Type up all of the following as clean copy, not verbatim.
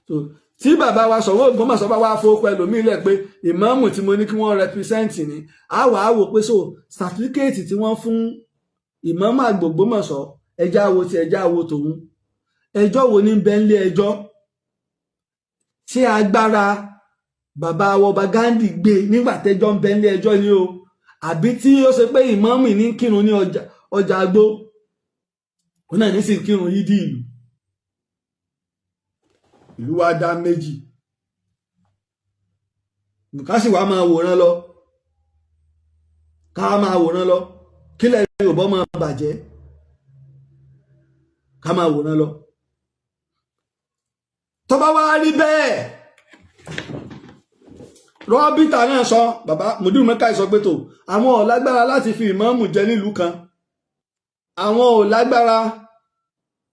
So tí bàbá wa Ṣọ̀ún Ògbómọ̀ṣọ́ bá wá fowó ẹlòmíì lẹ̀ pé ìmáàmù tí mo ní kí wọ́n represent ni, a wà á wò pé so certificate tí wọ́n fún ìmáàmù àgbà Ògbómọ̀ṣọ́, ẹjá wo ti ẹjá wo tòun, ẹjọ́ wo ní bẹ́ńlé ẹjọ́ tí agbára bàbá ọba Ghandi gbé nígbà tẹ́jọ́ ń bẹ́ńlé ẹjọ́ ni o, àbí tí ó ṣe pé ìmáàmù ní kírun ní ọjà àgbó, òun náà ní sì kírun yídì ìlú. Ìlú wa dá méjì, ká sì wá máa wòran lọ, ká máa wòran lọ, kílẹ̀ Yorùbá máa bàjẹ́, ká máa wòran lọ. Tó bá wá rí bẹ́ẹ̀, rọ́bìtà náà sọ, bàbá mùdírù mẹ́ka sọ pé tó àwọn ò lágbára láti fi ìmáàmù jẹ nílùú kan, àwọn ò lágbára,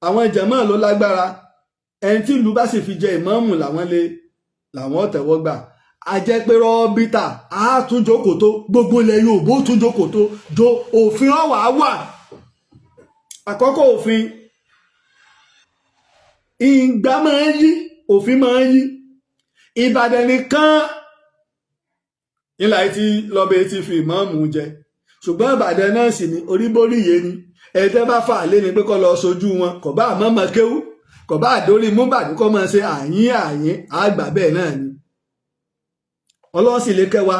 àwọn jàmáà ló lágbára. Ẹni tí ìlú bá sì fi jẹ ìmáàmù làwọn lè làwọn tẹ̀wọ́ gbà. A jẹ́ pé rọ́bìtà á tún jókòó tó gbogbo ilẹ̀ Yorùbá ó tún jókòó tó jo òfin ọ̀wà wà. Àkọ́kọ́, òfin ìgbà máa ń yí, òfin máa ń yí. Ìbàdàn nìkan nílà tí lọ́bẹ̀ tí fi ìmáàmù jẹ, ṣùgbọ́n Ìbàdàn náà sì ní oríboríye ni. Ẹ̀ẹ́dẹ́ bá fà lé ni pé kó lọ sojú wọn, kò bá àmọ́ kéwú, kò bá àdórí múbàdí, kó máa ṣe àyín àyín àgbà bẹ́ẹ̀ náà ni. Ọlọ́run sì lè kẹwa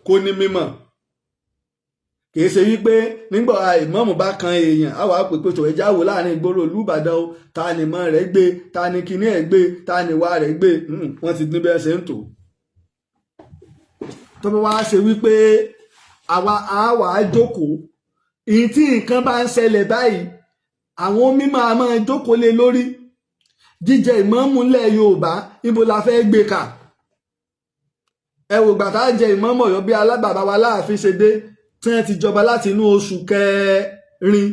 kó ní mímọ̀. Kì í ṣe wípé nígbà ìmáàmù bá kan èèyàn á wàá pèpè tó ẹjá wò láàrin ìgboro ìlú Ìbàdàn o, ta ni mọ́ rẹ̀ gbé, ta ni kinní ẹ̀ gbé, ta ni wá rẹ̀ gbé. Wọ́n ti ní bẹ́ẹ̀ ṣe ń tò. Tó bá wá ṣe wípé àwa á wàá jókòó, ìyí tí nǹkan bá ń ṣẹlẹ̀ báyìí, àwọn mímọ̀ a máa jókòó lé lórí jíjẹ ìmáàmù ńlẹ̀ Yorùbá, níbo la fẹ́ gbé kà? Ẹ wò gbà tá jẹ ìmáàmù Ọ̀yọ́, bí alábàbà wa láàfin ṣe dé, tí wọ́n ti jọba láti inú oṣù kẹrin,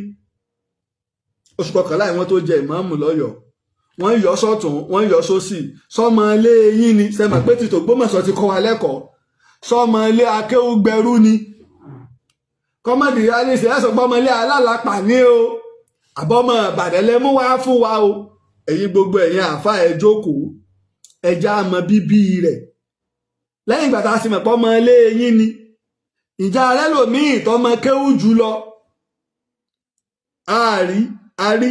oṣù kọkànlá ìwọ́n tó jẹ ìmáàmù lọ́yọ̀ọ́, wọ́n yọ sọ́tún, wọ́n yọ sósì. Sọmọ ilé yín ni sẹ́mọ̀ pé tìtò Ògbómọ̀ṣọ́ ti kọ́ wa lẹ́kọ̀ọ́, sọmọ ilé akéwúgbẹrú ni kọ́mọ̀dì alẹ́sẹ̀ ẹ̀sọ́ pọ́mọ ilé alálàpà ní o, àbọ̀mọ̀ Ìbàdàn lẹ mú wá fún wa o. Ẹ̀yin gbogbo ẹ̀yin àfa, ẹ̀ jókòó, ẹja mọ bíbí rẹ̀. Lẹ́yìn ìgbà tá a sì mọ̀ pọ́mọ ilé yín ni, ìjà rẹ lòmíì tọmọ kéwú jù lọ, àárí àárí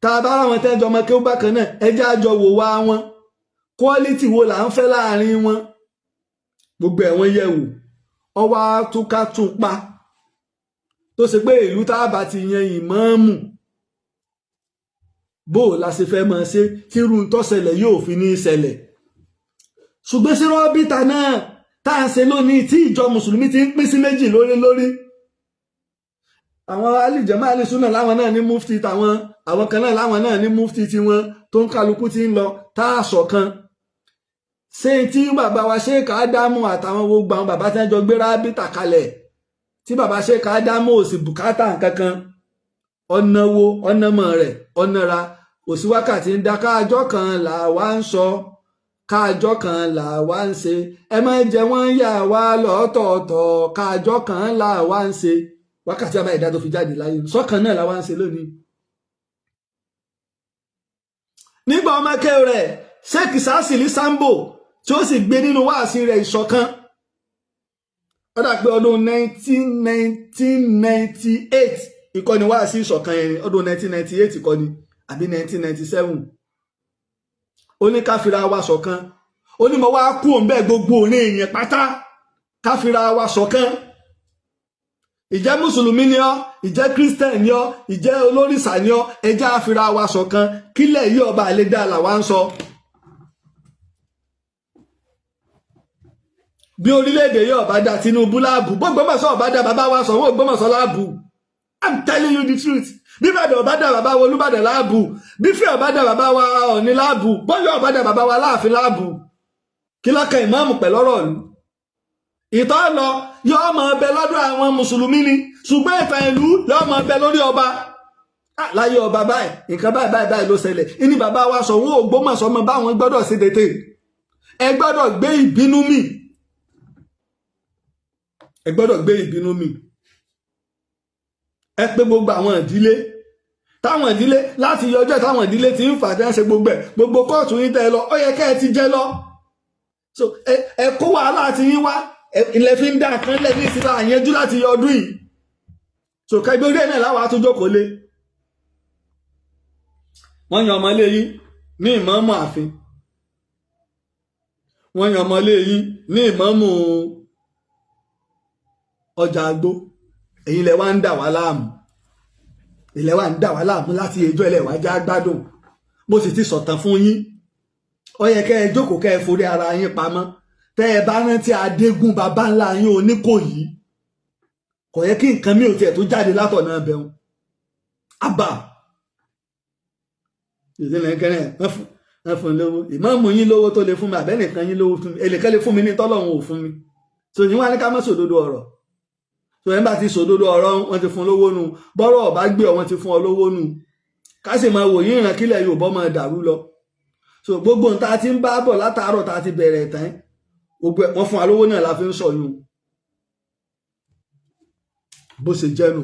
tá a bá ráwọn tẹ́jọ ọmọ kéwú bákan náà, ẹjẹ́ àjọ wò wá wọn, quality wo là ń fẹ́ láàrin wọn, gbogbo ẹ̀ wọ́n yẹ̀ wò, ọwọ́ àtúnká tún pa tó ṣe pé ìlú tá a bá ti yan ìmáàmù, bó o la ṣe fẹ́ máa ṣe tí irú tó ṣẹlẹ̀ yóò fi ní í ṣẹlẹ̀. Ṣùgbọ́n sí rọ́bìtà náà tá à ń ṣe lónìí, tí ìjọ mùsùlùmí ti ń pín sí méjì lórí lórí, àwọn alìjẹmọ́ alìsúnà láwọn náà ní mufti tàwọn, àwọn kan náà láwọn náà ní mufti tiwọn, tó ń kálukú ti ń lọ tá a ṣọ̀kan. Ṣé tí bàbá wa Sheikh Ádámù àtàwọn gbogbo àwọn bàbá tí wọ́n jọ gbé rábìtà kalẹ̀, tí bàbá Sheikh Ádámù ò sì bùkátà nǹkankan, ọ̀nàwó ọ̀nàmọ̀ rẹ̀ ọ̀nàra òsì wákàtí ń da, káàjọ kan là wá ń sọ, káàjọ kan là wá ń ṣe, ẹ má jẹ wọ́n yà wá lọ́tọ̀ọ̀tọ̀, káàjọ kan là wá ń ṣe. Wákàtí àbá ìdá tó fi jáde láyé, sọ́kàn náà là wá ń ṣe lónìí. Nígbà ọmọ akẹ́ rẹ̀ Sheikh Sásìlì Sambo tí ó sì gbé nínú wáàsí rẹ̀ ìṣọ̀kan, ó dà pé ọdún 1998 ìkọ́ni wáàsí ìṣọ̀kan yẹn, ọdún 1998 ìkọ́ni àbí 1997, ó ní ká fira wa ṣọ̀kan. Ó ní mo wá kú òun bẹ́ẹ̀, gbogbo òní èèyàn pátá, ká fira wa ṣọ̀kan. Ìjẹ́ mùsùlùmí ni ọ́, ìjẹ́ christian ni ọ́, ìjẹ́ olórìṣà ni ọ́, ẹjẹ́ àfira wa ṣọ̀kan, kílẹ̀ yí ọba àlejò làwa ń sọ. Bí orílẹ̀-èdè yìí ọba dá, Tinubu láàbù, gbọ́gbọ́mọ̀sọ́ ọba dá, bàbá wa sọ̀wọ́ Ògbómọ̀ṣọ́ láàbù. I'm telling you the truth. Bí Ìbàdàn ọba dá, bàbá wa Olúbàdàn láàbù. Bí Ifẹ̀ ọba dá, bàbá wa Ọ̀ọ̀ni láàbù. Bọ́yọ̀ ọba dá, bàbá wa Láàfin láàbù. Kí lọ́kàn ìmáàmù pẹ̀lú ọ̀rọ̀ ìlú? Ìtọ́ lọ yóò máa bẹ lọ́dọ̀ àwọn mùsùlùmí ni, ṣùgbọ́n ìtàn ìlú yóò máa bẹ lórí ọba. Láyé ọba báyìí, nǹkan báyìí báyìí báyìí ló ṣẹlẹ̀. Ìní bàbá wa Ṣọ̀ún Ògbómọ̀ṣọ́ mọ báwọn gbọ́dọ̀ ṣe tètè. Ẹ gbọ́dọ̀ gbé ìbínú mì, ẹ gbọ́dọ̀ gbé ìbínú mì. Ẹ pé gbogbo àwọn ìdílé. Táwọn ìdílé láti yọjọ́, táwọn ìdílé ti ń fà tí wọ́n ṣe gbogbo ẹ̀, gbogbo kóòtù yín tẹ́ ẹ lọ, ó yẹ kẹ́ ẹ ti jẹ́ lọ. So ẹ kó wàhálà ti yín wá, ilẹ̀ fi ń dá kan lẹ̀ ní ìsinmi àyẹjú láti yọ ọdún yìí. So kẹgbẹ́ orí ẹ̀ náà láwọn àtúnjókòó lé. Wọ́n yan ọmọlé yín ní ìmáàmù ààfin, wọ́n yan ọmọlé yín ní ìmáàmù ọjà àgbó. Èyí lẹ wá ń dà wá láàmú, ilẹ̀ wa ń dà wá láàmú láti ẹjọ́ ilẹ̀ wa já gbádùn. Mo sì ti sọ̀tàn fún yín. Ó yẹ kẹ́ ẹ jókòó, kẹ́ ẹ forí ara yín pamọ́. Tẹ́ ẹ bá rántí Adégún, bàbá ńlá yín Oníkòyí, kò yẹ kí nǹkan mi ò tiẹ̀ tó jáde látọ̀nà ẹbẹ̀rún àbá ìdílé kẹrin. Wọ́n fún lówó, ìmáàmù yín lówó tó lè fún mi, àbẹ́nìkan yín lówó fún mi, ẹnìkan lè fún mi ní tọ́lọ́run ò fún mi. So ní wọ́n á ní ká má sòdodo ọ̀rọ̀. So ẹ̀ ń bá ti sòdodo ọ̀rọ̀, wọ́n ti fún lówó nu. Bọ́rọ̀ ọ̀bá gbé ọ, wọ́n ti fún ọ lówó nu. Ká sì máa wò yín ìràn kílẹ̀ Yorùbá máa dàrú lọ. So gbogbo nǹkan tá a ti ń bá bọ̀ látàárọ̀ tá a ti bẹ̀rẹ̀ tán, gbogbo ẹ̀, wọ́n fún wa lówó náà la fi ń sọ yún. Bó ṣe jẹ́ nù.